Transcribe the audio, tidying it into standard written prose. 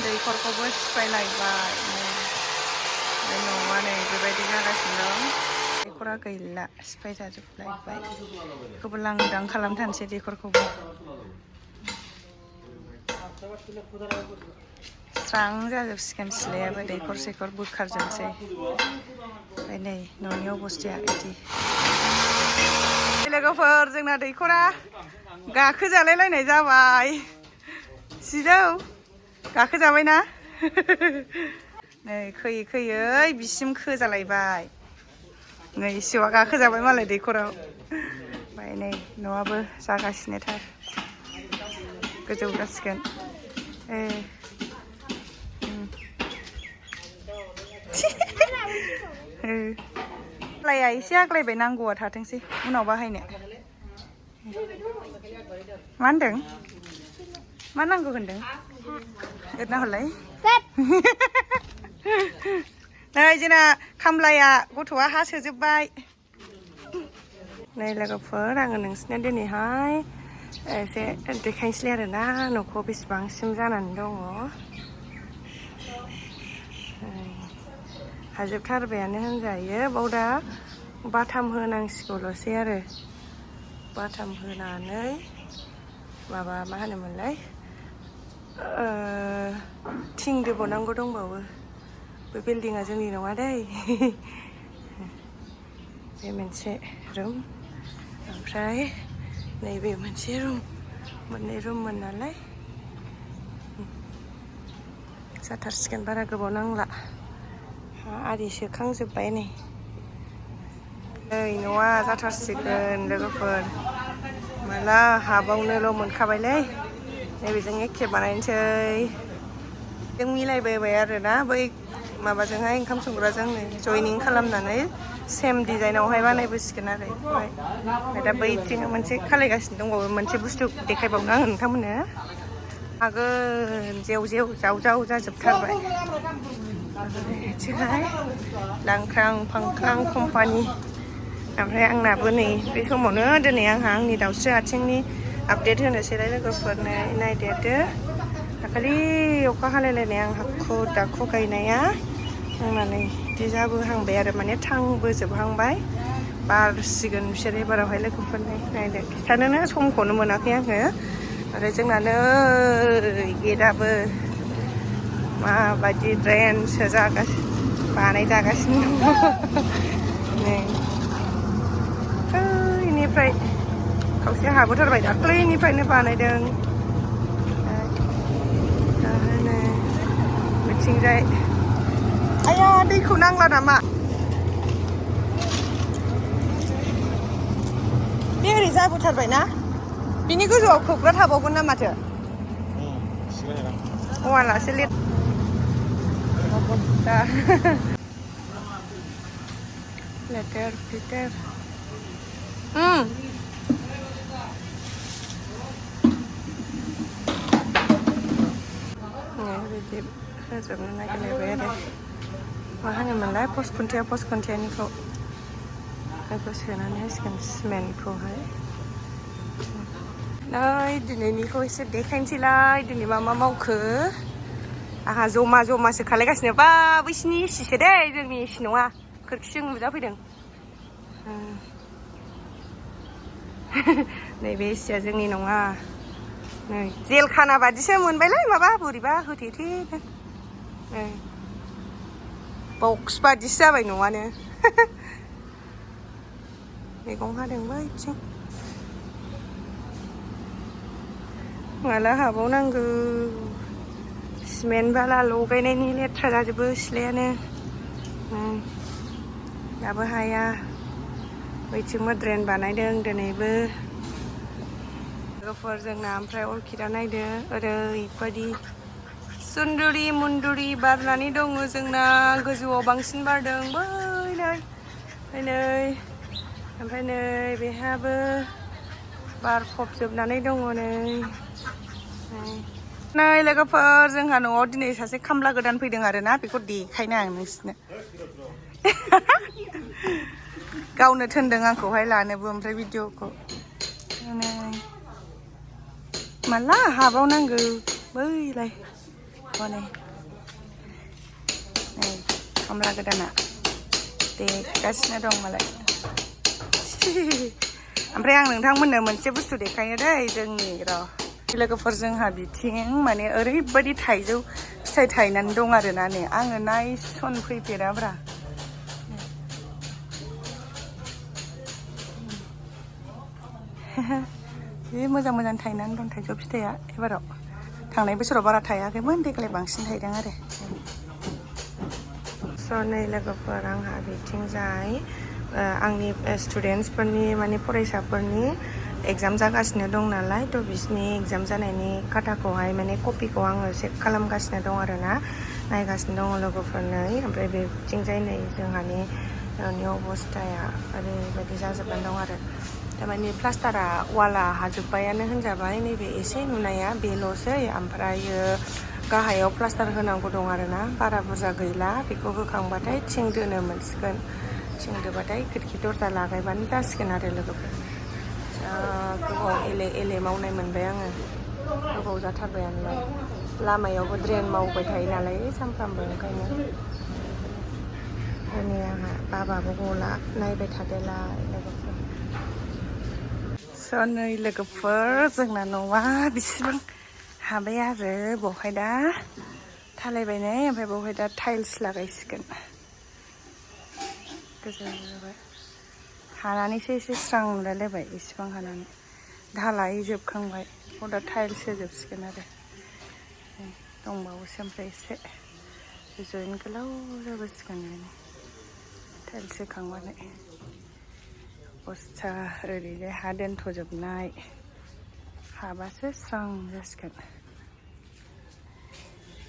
दैखरखौबो सिफायलायबाय न'आ नै बेबायदि जागासिनो दं दैखरा गैला सिफायजाजोबलायबाय बेखौबो लांदां खालामथारनोसै दैखरखौबो स्रां जाजोबसिगोन सिलायाबो दैखर सेखर बोखारजोबसै ओमफ्राय नै न'नि अबस्थाया बिदि लोगोफोर जोंना दैखरा गाखोजालायलायनाय जाबाय सिजौ गाखोजाबायना नै खोयै खोयै बिसिम खोजालायबाय नै सिजौआ गाखोजाबाय मालाय दैखराव ओमफ्राय नै न'आबो जागासिनोथार गोजौ जासिगोन आग्लाया एसे आग्लायबाय नांगौआ थाथोंसै उनाव बाहायनो मा होनदों मा नांगौ होनदों एरना हरलाय नै जोंना खामलाया गथ'आ हा सोजोबबाय नै लोगोफोर आङो नोंसिनो दिनैहाय एसे देखायनोसै आरोना न'खौ बेसेबांसिम जानानै दङ हाजोबथारबायानो होनजायो बाव दा बाथाम होनांसिगौल'सै आरो बाथाम होनानै माबा मा होनोमोनलाय थिं दोबावनांगौ दंबावो बे बिल्डिंआ जोंनि नङा दै बे मोनसे रुम ओमफ्राय नैबे मोनसे रुम मोननै रुममोन नालाय जाथारसिगोन बारा गोबाव नांला हा आरि सोखांजोब्बाय नै न'आ जाथारसिगोन लोगोफोर माला हाबावनोल' मोनखाबायलै नैबेजों एखे बानायनोसै जों मिलायबोबाय आरोना बै माबाजोंहाय ओंखाम संग्राजों जयनिं खालामनानै सेम डिजाइनावहाय बानायबोसिगोन आरो ओमफ्राय दा बैथिं मोनसे खालायगासिनो दंबावो मोनसे बुस्थु देखायबावनो आङो नोंथांमोननो आगोल जेव जेव जावजाव जाजोबथारबाय बिथिंहाय लांख्रां फांख्रां कम्पानि ओमफ्राय आंनाबो नै बे समावनो दिनै आंहा आंनि दाउस्रि आथिंनि आपडेट होनोसैलाय लोगोफोरनो नायदेरदो दाखालि अखा हालायलायनाय आं हाखु दाखु गायनाया आंना नै बिदि जाबोहांबाय आरो माने थांबोजोबहांबाय बारसिगोन बिसोर एबारावहाय लोगोफोरनो नायदो खिथानोनो समखौनो मोनाखै आङो आरो जोंना नै गेटआबो माबायदि ड्रेनसो जागासिनो बानायजागासिनो दङ नै बैनिफ्राय खावसे हाबोथारबाय दाख्लैनिफ्रायनो बानायदों बिथिंजाय आया दैखौ नांला नामा बे ओरै जाबोथारबाय ना बिनि गोजौआव खोबग्रा थाबावगोन ना माथो औवालासे लेट अबस्था लेथेर फेथेर बिदि होजोबनो नागिरलायबाय आरो मा होनोमोनलाय पस्ट खुन्थियानिखौ बेखौ सोनानै होसिगोन सिमेन्टखौहाय नै दिनैनिखौ एसे देखायनोसैलाय दिनै मा मा मावखो आंहा जमा जमासो खालायगासिनो बा बैसिनि एसिसो दे जोंनि एसि नङा खोरखिजों नुजाफैदों नैबे एसिया जोंनि नङा नै जेल खाना बादिसो मोनबायलै माबा बोरैबा होथेथेनो बक्स बादिसो जाबाय न'आनो मैगं हादों बैथिं माला हाबावनांगौ सिमेन्ट बाला लगायनायनि लेथ्रा जाजोबो सिलायानो दाबो हाया बैथिंबो ड्रेन बानायदों दिनैबो लोगोफोर जोंना ओमफ्राय अर्किडा नायदो ओरैबायदि सुन्दुरि मुन्दुरि बारनानै दङ जोंना गोजौआव बांसिन बारदों ओमफ्राय नै बेहाबो बारफबजोबनानै दङ नै लोगोफोर जोंहा न'आव दिनै सासे खामला गोदान फैदों आरोना बेखौ देखायनो आं नोंसिनो गावनो थोनदों आंखौहाय लानोबो ओमफ्राय भिडिअखौ माला हाबावनांगौ बैलाय हनै नै खामला गोदाना देगासिनो दं मालाय ओमफ्राय आं नोंथांमोननो मोनसे बुस्थु देखायो दै जोंनि लोगोफोर जोंहा बिथिं माने ओरैबायदि थाइजौ फिथाइ थायनानै दं आरोना नै आङो नायसन फैफेराब्रा जि मोजां मोजां थायनानै दं थाइजौ फिथाइया एबाराव थांनाय बोसोराव बारा थायाखैमोन देग्लाय बांसिन थायदों आरो स' नै लोगोफोर आंहा बिथिंजाय आंनि स्टुडेन्टसफोरनि माने फरायसाफोरनि एग्जाम जागासिनो दं नालाय थ' बिसिनि एग्जाम जानायनि खाथाखौहाय माने कपिखौ आङो चेक खालामगासिनो दं आरोना नायगासिनो दङ लोगोफोरनै ओमफ्राय बिथिंजाय नै जोंहानि न'नि अबस्थाया ओरैबायदि जाजोबनानै दं आरो थारमाने प्लास्टारा वाला हाजोब्बायानो होनजाबाय नैबे एसे नुनाया बेल'सै ओमफ्रायो गाहायाव प्लास्टार होनांगौ दं आरोना बारा बुरजा गैला बेखौ होखांबाथाय थिं दोनो मोनसिगोन थिं दोबाथाय खोरखि दरजा लागायबानो जासिगोन आरो लोगोफोर जा गोबाव एले मावनाय मोनबाय आङो गोबाव जाथारबायानोलाय लामायावबो ड्रेन मावबाय थायो नालाय सानफ्रामबो ओंखायनो दिनै आंहा बाबाबो गला नायबाय थादोलाय लोगोफोर स' नै लोगोफोर जोंना न'आ बिसिबां हाबाय आरो बेवहाय दा थालायबाय नै ओमफ्राय बेवहाय दा टाइल्स लागायसिगोन गोजौ जाबाय हानानैसो एसे स्रां नुलायलायबाय इसिबां हानानै धालाय जोबखांबाय दा टाइल्स होजोबसिगोन आरो दंबावोसो ओमफ्राय एसे गोजोन गोलाव जाबोसिगोन माने टाइल्स होखांबानो अबस्था ओरैजाय हा दोनथ'जोबनाय हाबासो स्रां जासिगोन